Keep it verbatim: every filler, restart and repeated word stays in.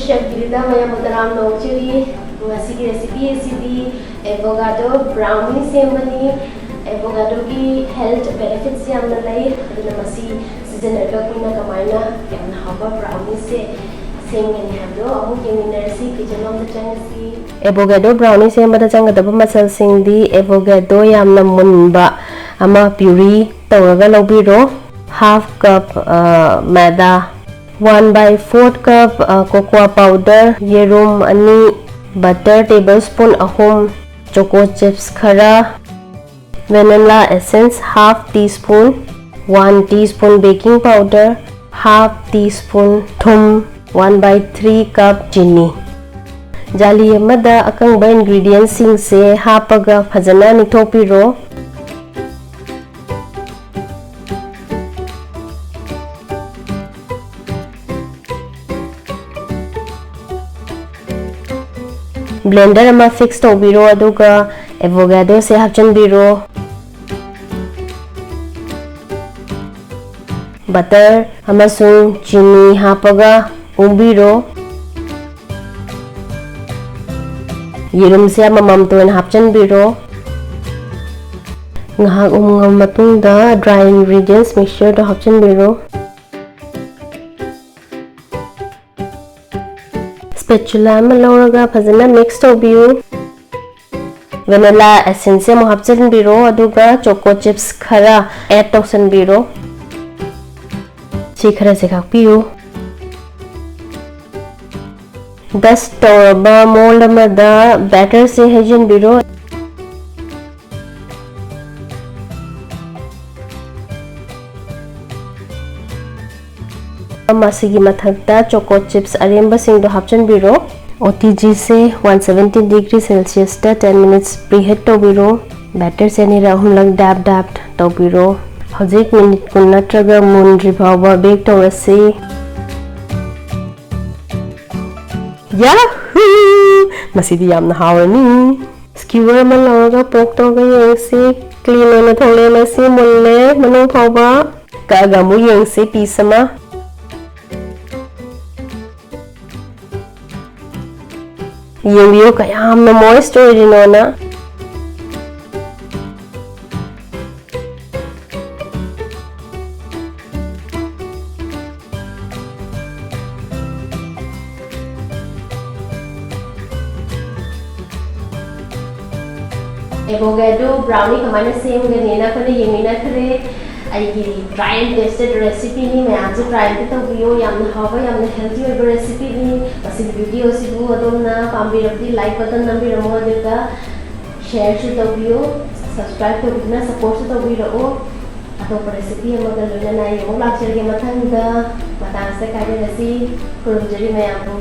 Chef Girita, ꯃꯌꯥꯝꯕꯨ ꯇꯔꯥꯝꯅ ꯑꯣꯛꯆꯔꯤ꯫ ꯉꯁꯤꯒꯤ recipe ꯑꯁꯤꯗꯤ avocado brownie ꯁꯦꯝꯕꯅꯤ꯫ Avocadoꯒꯤ health benefits ꯌꯥꯝꯅ ꯂꯩ, ꯑꯗꯨꯅ ꯃꯁꯤ ꯁꯤꯖꯤꯟꯅꯔꯒ ꯑꯩꯈꯣꯏꯅ ꯀꯃꯥꯏꯅ ꯌꯥꯝꯅ ꯍꯥꯎꯕ brownieꯁꯦ ꯁꯦꯝꯒꯅꯤ ꯍꯥꯏꯕꯗꯣ ꯑꯃꯨꯛ ꯌꯦꯡꯃꯤꯟꯅꯔꯁꯤ꯫ Kitchenꯂꯣꯝꯗ ꯆꯪꯉꯁꯤ꯫ Avocado brownie ꯁꯦꯝꯕꯗ ꯆꯪꯒꯗꯕ ꯃꯆꯜꯁꯤꯡꯗꯤ avocado ꯌꯥꯝꯅ ꯃꯨꯟꯕ ꯑꯃ puree ꯇꯧꯔꯒ ꯂꯧꯕꯤꯔꯣ, half cup, ꯑ, ꯃꯥꯏꯗꯥ, one by fourth cup, ꯑ, cocoa powder, ꯌꯦꯔꯨꯝ ꯑꯅꯤ, butter tablespoon ꯑꯍꯨꯝ, choco chips ꯈꯔ, vanilla essence half teaspoon, one teaspoon baking powder, half teaspoon ꯊꯨꯝ, one by three cup ꯆꯤꯅꯤ꯫ ꯖꯥꯂꯤ ꯑꯃꯗ ꯑꯀꯪꯕ ingredientꯁꯤꯡꯁꯦ ꯍꯥꯞꯄꯒ ꯐꯖꯅ ꯅꯤꯛꯊꯣꯛꯄꯤꯔꯣ꯫ Blender ꯑꯃ fix ꯇꯧꯕꯤꯔꯣ, ꯑꯗꯨꯒ avocadoꯁꯦ ꯍꯥꯞꯆꯤꯟꯕꯤꯔꯣ꯫ Butter ꯑꯃꯁꯨꯡ ꯆꯤꯅꯤ ꯍꯥꯞꯄꯒ ꯎꯪꯕꯤꯔꯣ꯫ ꯌꯦꯔꯨꯝꯁꯦ ꯑꯃꯃꯝꯇ ꯑꯣꯏꯅ ꯍꯥꯞꯆꯤꯟꯕꯤꯔꯣ꯫ ꯉꯥꯏꯍꯥꯛ ꯎꯪꯉꯕ ꯃꯇꯨꯡꯗ dry ingredients mixtureꯗꯣ ꯍꯥꯞꯆꯤꯟꯕꯤꯔꯣ꯫ Spatula ꯑꯃ ꯂꯧꯔꯒ ꯐꯖꯅ mix ꯇꯧꯕꯤꯌꯨ꯫ Vanilla essence ꯑꯃꯨꯛ ꯍꯥꯞꯆꯤꯟꯕꯤꯔꯣ, ꯑꯗꯨꯒ choco chips ꯈꯔ add ꯇꯧꯁꯟꯕꯤꯔꯣ꯫ ꯁꯤ ꯈꯔꯁꯦ ꯈꯥꯛꯄꯤꯌꯨ꯫ Dust ꯇꯧꯔꯕ mold ꯑꯃꯗ batterꯁꯦ ꯍꯩꯖꯤꯟꯕꯤꯔꯣ꯫ ꯃꯁꯤꯒꯤ ꯃꯊꯛꯇ choco chips ꯑꯔꯦꯝꯕꯁꯤꯡꯗꯣ ꯍꯥꯞꯆꯤꯟꯕꯤꯔꯣ꯫ OTGꯁꯦ one seventy degree Celsiusꯇ ten minutes preheat ꯇꯧꯕꯤꯔꯣ꯫ Batterꯁꯦ ꯑꯅꯤꯔꯛ ꯑꯍꯨꯝꯂꯛ dab dab ꯇꯧꯕꯤꯔꯣ꯫ ꯍꯧꯖꯤꯛ minute ꯀꯨꯟ ꯅꯠꯇ꯭ꯔꯒ ꯃꯨꯟꯗ꯭ꯔꯤ ꯐꯥꯎꯕ bake ꯇꯧꯔꯁꯤ꯫ Yahoo! ꯃꯁꯤꯗꯤ ꯌꯥꯝꯅ ꯍꯥꯎꯔꯅꯤ꯫ Skewer ꯑꯃ ꯂꯧꯔꯒ poke ꯇꯧꯔꯒ ꯌꯦꯡꯁꯤ꯫ Clean ꯑꯣꯏꯅ ꯊꯣꯛꯂꯛꯑꯦ, ꯃꯁꯤ ꯃꯨꯜꯂꯦ ꯃꯅꯨꯡ ꯐꯥꯎꯕ꯫ ꯀꯛꯑꯒ ꯑꯃꯨꯛ ꯌꯦꯡꯁꯤ piece ꯑꯃ꯫ ꯌꯦꯡꯕꯤꯌꯨ ꯀꯌꯥꯝꯅ moist ꯑꯣꯏꯔꯤꯅꯣꯅ꯫ Avocado brownie ꯀꯃꯥꯏꯅ ꯁꯦꯝꯒꯅꯤꯅ ꯑꯩꯈꯣꯏꯅ ꯌꯦꯡꯃꯤꯟꯅꯈ꯭ꯔꯦ꯫ ꯑꯩꯒꯤ try and tested recipeꯅꯤ, ꯃꯌꯥꯝꯁꯨ try ꯑꯝꯇ ꯇꯧꯕꯤꯌꯨ꯫ ꯌꯥꯝꯅ ꯍꯥꯎꯕ, ꯌꯥꯝꯅ healthy ꯑꯣꯏꯕ recipeꯅꯤ꯫ ꯃꯁꯤꯒꯤ videoꯁꯤꯕꯨ ꯑꯗꯣꯝꯅ ꯄꯥꯝꯕꯤꯔꯕꯗꯤ like button ꯅꯝꯕꯤꯔꯝꯃꯣ, ꯑꯗꯨꯒ shareꯁꯨ ꯇꯧꯕꯤꯌꯨ, subscribe ꯇꯧꯕꯤꯗꯨꯅ supportꯁꯨ ꯇꯧꯕꯤꯔꯛꯎ꯫ ꯑꯇꯣꯞꯄ recipe ꯑꯃꯒ ꯂꯣꯏꯅꯅ ꯑꯩ ꯑꯃꯨꯛ ꯂꯥꯛꯆꯔꯒꯦ ꯃꯊꯪꯗ꯫ ꯃꯇꯥꯡ ꯑꯁꯤꯗ ꯀꯥꯏꯅꯔꯁꯤ꯫ ꯈꯨꯔꯨꯝꯖꯔꯤ ꯃꯌꯥꯝꯕꯨ꯫